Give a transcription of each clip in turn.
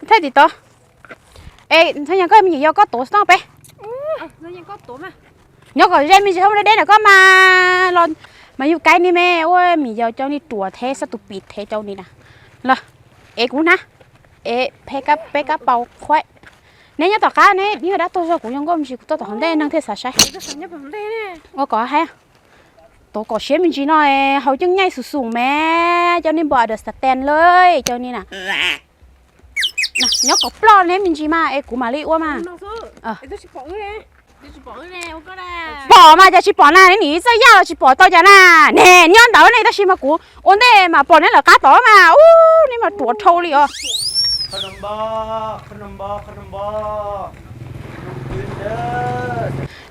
Thaij tim tod. Es ntxhais yog koj me nyuam yaus koj tuav xwb peb. Nyob kom ze me ntsis hauv deb deb ntawm koj mas los mas yus kaib ni me ua me nyuam yaus cov ni ruam thiab xab tus pim thiab cov ni na. Los, es kuv na, es peb kab pau qhuaib. Neb nyob tom qab neb dib dab tuag zog kuv zoo nkauj me ntsis kuv tuaj tom hauv ntej neeg thiaj xav saib. Ua kom haib, tuav kom siab me ntsis no, haus coj nyaij xum xum me, cov ni npom the stand lawm cov ni na. Nyob kom ploj neb me ntsis mas es kuv mam li ua mas. Pom mas cas tsis pom na, neb nim txawj yaj los tsis pom tau cas na. Ne nyob ntawd ne tab sis mas kuv ua ntej mas pom neb lawv qab tod mas ub neb mas ruam dhau li os.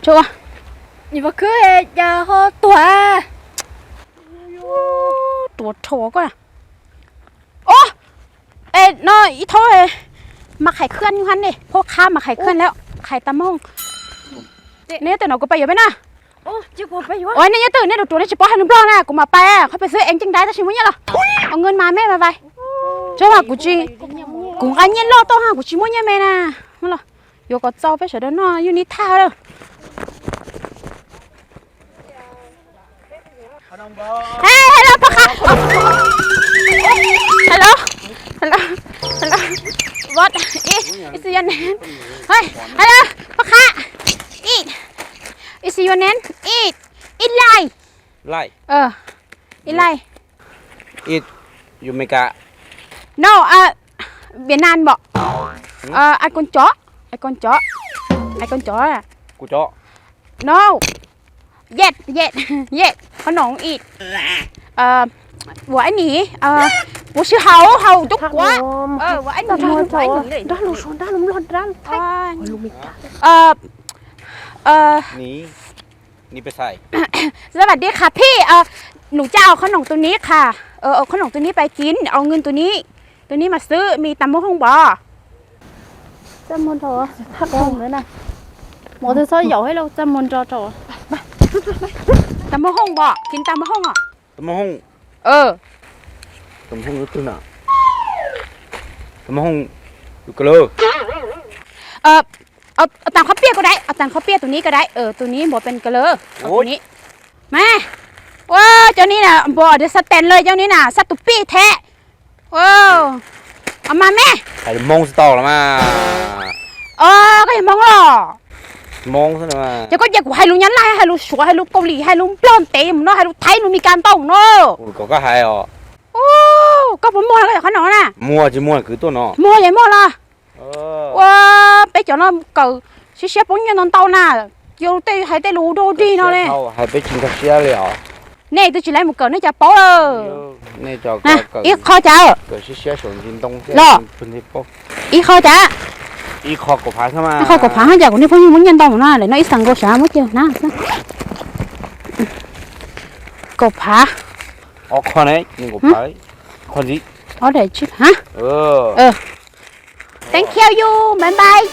Ua, cas ho tuag, ruam dhau koj. Ub, es no ib thaub mas qhais khwj nyuj hab ne, phab qhab mas qhais khwj lawm, qhais tas mooj. Nej nyob twg no kuv pais yuav peb na. Ua nej nyob twg nej ruam ruam nej tsis paub hais lus Nplog na kuv mam pais qhov pem xwb es ceeb dai tab sis muaj nyiaj los. Ua nqe mas me mas vais. Tsuas mas kuv tsis, kuv nqa nyiaj loj tuaj ha kuv tsis muaj nyiaj me na. Yuav kom txaus peb sawv daws noj yus ni thaj lawm. Hello, phob qha. Hello, hello, hello. What is, is your name? Hello, phob qha. Is, is your name? Is, is Lai. Lai. Is Lai. Is you America? No, Việt Nam bọ. Ai con chó, ai con chó, ai con chó. Kuv chó. No. Yes, yes, yes. Qhov no is, ua ib nim, kuv sib haus haus cub kuav. Ua ib nim. Nws pes xais. Sawv daws dib qha phij, nws ca qhov noom tus nib qha, qhov noom tus nib pais kiv, au ngwj tus nib, tus nib mas xwb mi tas muag hooj npov. Mov tus txhob yaum hib lauj, txaj muag nro rau. Tas muag hooj npov, kiv tas muag hooj os. Tas muag hooj. Tas muag hooj twg na? Tas muag hooj, tus ka lawg. Tag qhov piaj ko dai, tag qhov piaj tus nib ko dai, tus nib npov pes ka lawg. Tus nib mas, ua cov nib na npov de xab tes lawm cov nib na xab tus pij thiab. Mas me, hais lus Hmoob xwb tau los mas. Koj yog Hmoob los? Hmoob xwb. Ces koj cia kuv hais lus Nyab Laj, hais lus Suav, hais lus Kaus Lim, hais lus Nplog ntev mus no, hais lus Thaib, lus Meskas ntau mus no. Kom koj hais os. Koj puas muag los koj yog qhov no na? Muag tsis muag kwv tuaj no. Muag ces muag los. Ua, peb cov no kawm siab siab poob nyiaj ntau ntau na. Cia tej hais tej lus dog dig no ne. Hais peb tsis nkag siab li os. Nej twb tsis laib mus kawm nej cas paub lawm. Ib qho cas los, ib qho cas, ib qho kaum phav xwb mas. Ib qho kaum phav hab cas kuv niag phooj ywg muab nyiaj ntau mus no, lawm no ib xees nkaus sav muab cia na. Kaum phav. Ob qho ne, kaum phav, qho ntxiv. Thank you, bye bye.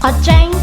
Qhov tseeb